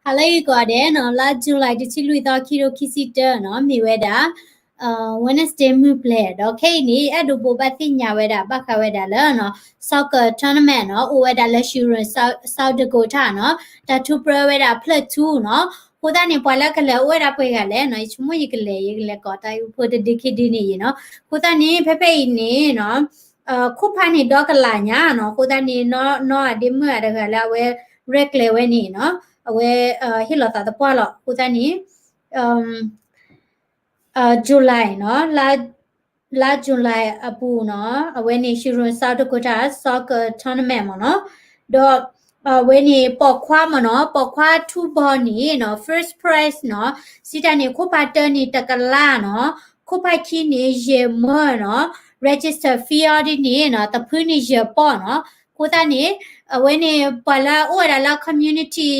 ဟါလၢအဂ့ၤကိးဂၤဒဲးနီၤ, လါ July တဆံလွံၢ်သီ ခံကထိခံဆံတၢနီၤ, မ့ၢ်ဝဲဒၣ် Wednesday မုၢ်ပျဲၢ်, ဒီးခဲအံၤန့ၣ် အဲၣ်ဒိးဘိးဘၣ်သ့ၣ်ညါဝဲဒၣ် ဘၣ်ဃးဝဲဒၣ်လၢ soccer tournament နီၤ, အိၣ်ဝဲဒၣ်လၢ Huron South Dakota နီၤ, တၢ်ထူးပြၢဝဲဒၣ်ဖျၢၣ်ထူနီၤ. အဃိသတးန့ၣ် ပှၤလၢကလဲၤအိၣ်ဝဲဒၣ်ပှဲၤဂၤလဲၣ်နီၤ, ယဆိကမိၣ်ယကလဲၤ ယကလဲၤကိးတၢ်အုၣ်ဖိတဒုခံဒုန့ၣ်အံၤနီၤ. အဃိသတးန့ၣ် ဖဲဖဲအံၤန့ၣ်နီၤ ခိၣ်ဖးန့ၣ်ဒီကလးညါနီၤ, အဃိသတးန့ၣ် နီၢ်အဒ့မုၣ်အတဂၤလၢအဝဲရဲၣ်ကျဲၤဝဲန့ၣ်နီၤ, အဝဲဟ့ၣ်လီၤသးသပှၢ်လီၤ. အဃိသတးန့ၣ် July နီၤ, လါ July အပူၤနီၤ, အဝဲန့ၣ် Huron South Dakota soccer tournament မ့ၢ်နီၤ, ဒီးအဝဲန့ၣ်ပိာ်ခွါမ့ၢ်နီၤ, ပိာ်ခွါထူဘီန့ၣ်နီၤ first prize နီၤ, စံးတၢ်န့ၣ် ခိၣ်ဖးတၢန့ၣ်တကလးနီၤ, ခိၣ်ဖးခံန့ၣ်ယဲၢ်မၢနီၤ, register fee အီၤဒ်န့ၣ်နီၤ တဖုန့ၣ်ယဲၢ်ပီၢ်နီၤ. အဃိသတးန့ၣ် အဝဲန့ၣ်ပှၤလၢအအိၣ်ဝဲဒၣ်လၢ community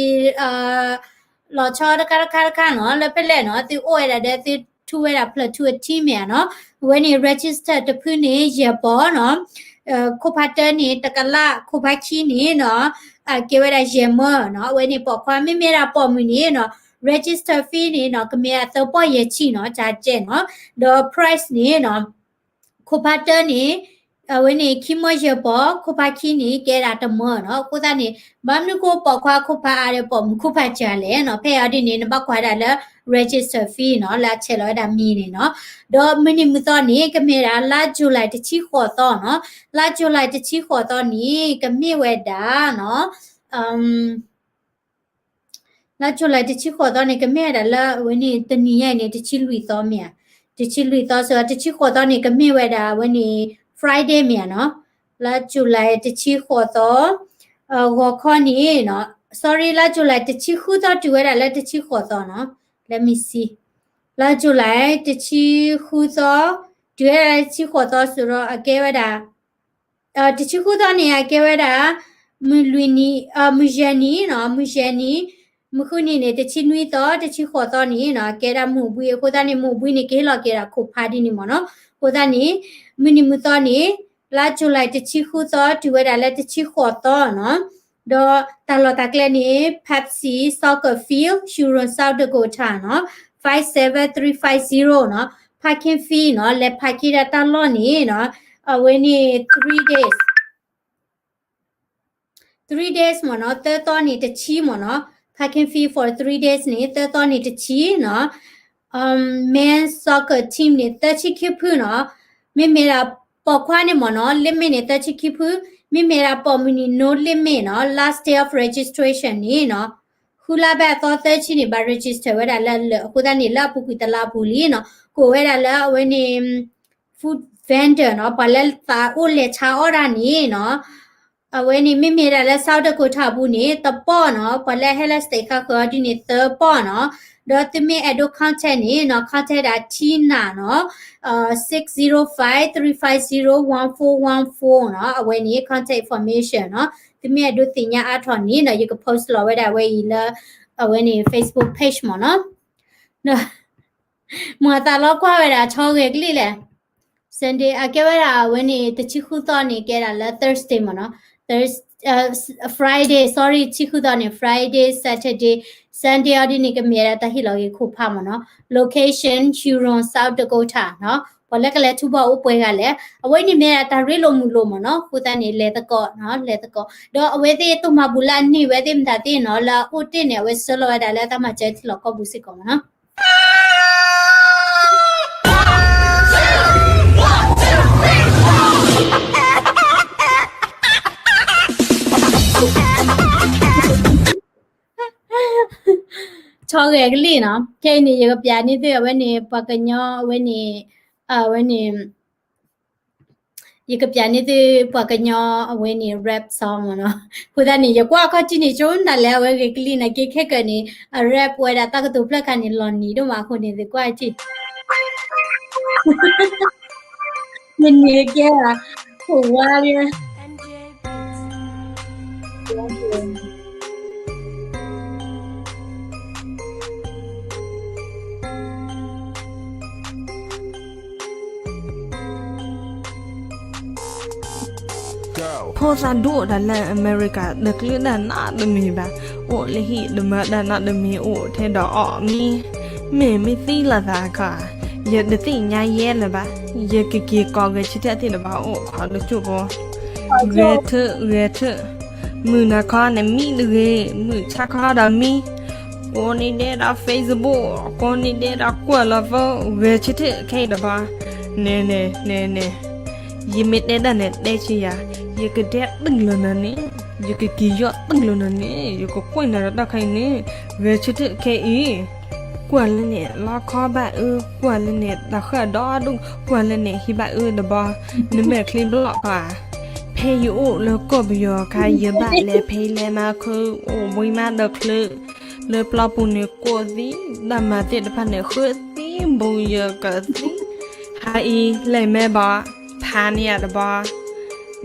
လီၤဆီတခါတခါတခါနီၤ, လၢဖဲလဲၣ်နီၤ သုအိၣ်ဝဲဒၣ်ဒီးသုထူဝဲဒၣ်ဖျၢၣ်ထူအ team မ့ၢ်ဧါနီၤ, အဝဲန့ၣ် register တဖုန့ၣ်ယဲၢ်ပီၢ်နီၤ, ခိၣ်ဖးတၢန့ၣ်တကလး, ခိၣ်ဖးခံန့ၣ်နီၤ အကဲဝဲဒၣ်ယဲၢ်မၢနီၤ. အဝဲန့ၣ်ပိာ်ခွါ မ့မ့ၢ်ဒၣ်ပိာ်မုၣ်န့ၣ်နီၤ register fee န့ၣ်နီၤ ကမ့ၢ်အသၢပီၢ်ယဲၢ်ဆံနီၤ, ကကဲနီၤ, ဒီး prize န့ၣ်နီၤ ခိၣ်ဖးတၢန့ၣ် အဝဲန့ၣ်ခံမၢယဲၢ်ပီၢ်, ခိၣ်ဖးခံန့ၣ်ကဲဒၣ်တမၢနီၤ. အဃိသတးန့ၣ် ဘၣ်မနုၤဃိပိာ်ခွါခိၣ်ဖးအါဒီး ပိာ်မုၣ်ခိၣ်ဖးစှၤလဲၣ်နီၤ, ဖဲအံၤဒ်န့ၣ် နဘၣ်ကွၢ်ဒၣ်လၢ register fee နီၤ, လၢအဆဲးလီၤဝဲဒၣ်မံၤန့ၣ်နီၤ. ဒီးမုၢ်နံၤမုၢ်သီန့ၣ် ကမ့ၢ်ဒၣ်လါ July တဆံဃိးသီနီၤ, လါ July တဆံဃိးသီန့ၣ် ကမ့ၢ်ဝဲဒၣ်နီၤ လါ July တဆံဃိးသီန့ၣ် ကမ့ၢ်ဝဲဒၣ်လၢအဝဲန့ၣ် တနံၤညါအံၤန့ၣ် တဆံလွံၢ်သီမ့ၢ်ဧါ, တဆံလွံၢ်သီ စ့ၢ်ကီး တဆံဃိးသီန့ၣ် ကမ့ၢ်ဝဲဒၣ်အဝဲန့ၣ် Friday မ့ၢ်ဧါနီၤ, လါ July တဆံဃိးသီ ဂီၤခီန့ၣ်နီၤ, sorry လါ July တဆံဃုသီ တုၤဝဲဒၣ်လၢတဆံဃိးသီနီၤ, let me see, လါ July တဆံဃုသီ တုၤဝဲဒၣ်လၢတဆံဃိးသီ စ့ၢ်ကီး အကဲဝဲဒၣ် တဆံဃုသီန့ၣ် အကဲဝဲဒၣ် မုၢ်လွံၢ်နံၤ, မုၢ်ယဲၢ်နံၤနီၤ, မုၢ်ယဲၢ်နံၤ, မုၢ်ဃုနံၤန့ၣ် တဆံနွံသီ, တဆံဃိးသီန့ၣ်နီၤ အကဲဒၣ်မုၢ်ဘှံး, အဃိသတးန့ၣ် မုၢ်ဘှံးန့ၣ် ကဟ့ၣ်လီၤက့ၤဒၣ်ခိၣ်ဖးဒ်န့ၣ်မ့ၢ်နီၤ. အဃိသတးန့ၣ် မုၢ်နံၤမုၢ်သီန့ၣ် လါ July တဆံဃုသီ တုၤဝဲဒၣ်လၢတဆံဃိးသီနီၤ. ဒီးတၢ်လီၢ်တၢ်ကျဲန့ၣ် Pepsi Soccer Field, Huron, South Dakota နီၤ, five seven three five zero နီၤ, parking fee နီၤ, လဲၤ park က့ၤဒၣ်တၢ်လီၢ်န့ၣ်နီၤ, အဝဲန့ၣ် three days, three days မ့ၢ်နီၤ, သၢသီန့ၣ်တဆံမ့ၢ်နီၤ, parking fee for three days န့ၣ် သၢသီန့ၣ်တဆံနီၤ. Men soccer team န့ၣ် သၢဆံခံဖုနီၤ, မ့မ့ၢ်ဒၣ်ပိာ်ခွါန့ၣ်မ့ၢ်နီၤ limit န့ၣ် သၢဆံခံဖု, မ့မ့ၢ်ဒၣ်ပိာ်မုၣ်န့ၣ် no limit နီၤ, last day of registration န့ၣ်နီၤ ဃုလါဘၣ်အသီသၢဆံန့ၣ် ဘၣ် register ဝဲဒၣ်လၢအလၢာ်, အဃိသတးန့ၣ် လၢအပူၤကွံာ်တလါအပူၤလံနီၤ, ကိးဝဲဒၣ်လၢအဝဲန့ၣ် food vendor နီၤ, ပှၤလၢသးအိၣ်လဲၤဆါအီၣ်တၢ်န့ၣ်နီၤ, အဝဲန့ၣ်မ့မ့ၢ်ဒၣ်လၢ South Dakota အပူၤန့ၣ် တပီၢ်နီၤ, ပှၤလၢဟဲလၢ state ခါဃၢၤအီၤဒ်န့ၣ် သၢပီၢ်နီၤ. ဒီးသုမ့ၢ်အဲၣ်ဒိး contact န့ၣ်နီၤ contact ဒၣ် Tina နီၤ, six zero five three five zero one four one four နီၤ, အဝဲန့ၣ် contact information နီၤ. သုမ့ၢ်အဲၣ်ဒိးသ့ၣ်ညါအါထီၣ်န့ၣ်နီၤ ယက post လီၤဝဲဒၣ်ဝဲအံၤလၢ အဝဲန့ၣ် Facebook page မ့ၢ်နီၤ. ဒီး မၤသးလီၤကွၢ်ဝဲဒၣ်ဆီဂဲၤကလံၣ်လဲၣ်. Sunday အကဲဝဲဒၣ်အဝဲန့ၣ် တဆံဃုသီန့ၣ် ကဲဒၣ်လၢ Thursday မ့ၢ်နီၤ, Thurs-, Friday, sorry, တဆံဃုသီန့ၣ် Friday, Saturday, Sunday အီၤဒ်န့ၣ် ကမ့ၢ်ဝဲဒၣ်တၢ်ဟ့ၣ်လီၤက့ၤခိၣ်ဖးမ့ၢ်နီၤ. Location, Huron, South Dakota နီၤ. ပှၤလၢကလဲၤထူဘီအိၣ်ပှဲၤဂၤလဲၣ်. အဝဲန့ၣ်မ့ၢ်ဒၣ်တၢ်ရ့လိာ်မုာ်လိာ်မ့ၢ်နီၤ. အဃိသတးန့ၣ် လဲၤသကိးနီၤ, လဲၤသကိး. ဒီးအဝဲသ့ၣ်တိၢ်မၤဘူၣ်လၢအန့ၢ်ဝဲသ့ၣ်မတၤသ့ၣ်နီၤ, လၢအအိၣ်တ့ၢ်န့ၣ် အဝဲဆှၢလီၤဝဲဒၣ်လၢတၢ်မၤစၢၤထံလီၢ်ကီၢ်ပူၤစ့ၢ်ကီးမ့ၢ်နီၤ. ဆီဂဲၤကလံၣ်နီၤ. ခဲအံၤန့ၣ် ယကပျးန့ၢ်သုအဝဲန့ၣ် ပှၤကညီအဝဲန့ၣ် အဝဲန့ၣ် ယကပျးန့ၢ်သုပှၤကညီအဝဲန့ၣ် rap song မ့ၢ်နီၤ. အဃိသတးန့ၣ် ယကွၢ်အခီၣ်ထံးန့ၣ် ကၠိနၤလၢအဝဲဂ့ၤကလံၣ်နာ်က့ ခဲကၢန့ၣ် အ rap ဝဲဒၣ်တၢ်ကတိၤဖျၢၣ်ခါန့ၣ် လီၤနံၤဒိၣ်မးအဃိန့ၣ် သုကွၢ်ထံး ယနံၤကဲ ဟိဝါလံ Go. ဖိသၣ်ဒိၣ်တၢ်လၢအမဲရကၤ တချုးတၢ်နီတမံၤဘၣ်, အိၣ်လၢဟံၣ်တမၤတၢ်နီတမံၤ အိၣ်ထဲဒီးအီၣ်မံ, မ့ၢ်မ့ၢ်သံလီၤသးခီ, ယတသ့ၣ်ညါယဲလၢၤဘၣ်, ယကက့ၤကိးဂဲၤဆၢထၢၣ်သ့ၣ်တဘၣ်အိၣ်ခိးလၢကၠိဖိ, ဂဲၤထၢၣ် ဂဲၤထၢၣ်, မုၢ်နၤခီန့ၣ်မံတဂ့ၤ, မုၢ်ဆါခီဒီးမံ ကိးနံၤဒဲးဒီး Facebook, ကိးနံၤဒဲးဒီးကွၢ်လီၤ phone, ဂဲၤဆၢထၢၣ်ခဲအံၤတဘီ, နဲနဲနဲနဲ, ယမ့ၢ်တဲဒၣ်န့ၣ်တဲဆံယၤ, ယကဒဲတုာ်လီၤနၤန့ၣ်, ယကက့ၤယီၢ်တုာ်လီၤနၤန့ၣ်, ယကကွံာ်နၤဒီးတၢ်ခါအံၤန့ၣ်, ဂဲၤဆၢထၢၣ်ခဲအံၤ, ကွၢ်လၢန့ၣ် လီခီဘၣ်အၢ, ကွၢ်လၢန့ၣ် တၢ်ဃၢ်ဒီဒူၣ်, ကွၢ်လၢန့ၣ် ဟံးဘၣ်အၢတဘီ, နမဲာ်ချံဘျီၣ်ခီဧါ, ဖဲယအိၣ်လၢကီၢ်ပယီၤခါ ယဘၣ်လဲၤဖံးလဲၤမၤခု, အိၣ်ဘှံးမးဒီးချၢ, လၢပျီပူၤန့ၣ်ကိၢ်သံ, တၢ်မၤသ့ၣ်တဖၣ်န့ၣ်ဃုသံ, ဘူးယကသံ, ဟါအံၤ လဲၤမဲဘီ, ဖးန့ၢ်ယၤတဘီ,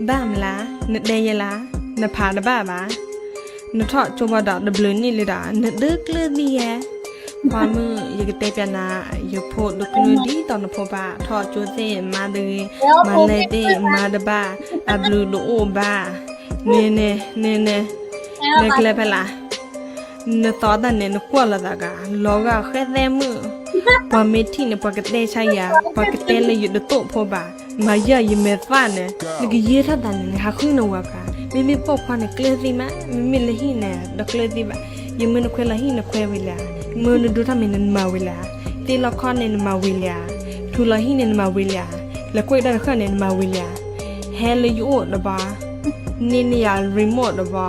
ဘၣ်မလါ, နတဲယဲလါ, နဖးတဘၣ်ဘၣ်, နထီၣ်ကၠိဘီဒီးတဘျုးနံၣ်လံဒီး နဒုးကျၢၢ်သံယဲ, ခွါမုၣ် ယကတဲပျးနၤ, ယဖိတကျၢၢ်ဒ်သိးနဖိဘၣ်, ထီၣ်ကၠိသ့ၣ်မၤတဂ့ၤ, မၤလဲၢ်သ့ၣ်မၤတဘၣ်, အဘျုးတအိၣ်ဘၣ်, နဲနဲနဲနဲ, မဲာ်ချံဖဲလၢ် နသီတၢ်န့ၣ် နကွၢ်လီၤသးဂၤ, လီၤဂာ်ဃဲသဲမုၣ်, ပှၤမ့ၢ်ထံၣ်န့ၣ် ပှၤကတဲဆါယၤ, ပှၤကတဲလၢယတတိာ်ဖိဘၣ်, မၤယၤယမဲာ်သၣ်န့ၣ်, နကယဲၢ်ထီၣ်သးန့ၣ်န့ၣ် ဟးဃုနဝၤဂၤ, မ့မ့ၢ်ပိာ်ခွါန့ၣ်ကျၢၢ်သံမး, မ့မ့ၢ်လၢဟံၣ်န့ၣ် တကျၢၢ်သံဘၣ်, ယမၢနခွဲးလီၤဟံၣ်နခွဲးဝံၤလံဧါ, မၢနဒိထီၣ်မ့ၢ်နမၤဝံၤလံဧါ, သ့ၣ်လီၤခီန့ၣ်နမၤဝံၤလံဧါ, ထူလီၤဟံၣ်န့ၣ်နမၤဝံၤလံဧါ, လဲၤကွဲးတၢ်တဃၢ်န့ၣ်နမၤဝံၤလံဧါ, ဟဲလၢယအိၣ်တဘီ န့ၢ်န့ၢ်ယၤ remote တဘီ,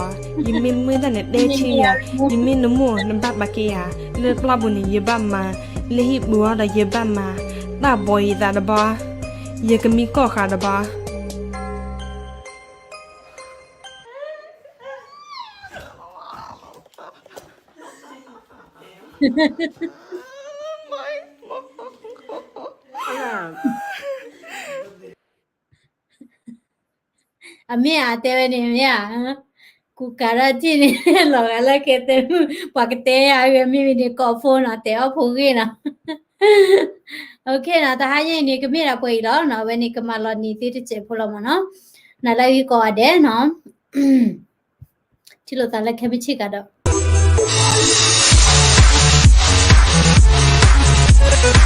ယမ့ၢ်မုၢ်တၢ်န့ၣ်တဲဆံယၤ, ယမ့ၢ်နမိၢ်နဘၣ်ပာ်ကဲယၤ, လၢပျီပူၤန့ၣ် ယဘၣ်မၤ, လၢဟံၣ်ပူၤအီၤဒီးယဘၣ်မၤ, တၢ်ဘီယသးတဘီ, ယကမံကီၢ်ဃာ်တဘီ. အမ့ၢ်ဧါ တဲဝဲန့ၣ် မ့ၢ်ဧါ, ကူကၤထီၣ်ထံၣ်န့ၣ် လီၤဂာ်လၢကဲတဲမုၣ် ပှၤကတဲယၤဝဲမ့ၢ်ဝံၤန့ၣ် ကိးဖိနီၤ တဲအီၣ်ဖိဂ့ၢ်နီၤ. အိၣ်ခ့နီၤ တဟါညါအံၤန့ၣ် ကမ့ၢ်ဒၣ်ပှဲၤအံၤလီၤနီၤ, အဝဲန့ၣ်ကမၤလီၤနံၤသ့တစဲးဖိလီၤမးနီၤ, နလၢဂ့ၤကိးဂၤဒဲးနီၤ, ထံၣ်လိာ်သးလၢခဲမုၢ်ဆ့ၣ်ကဒီး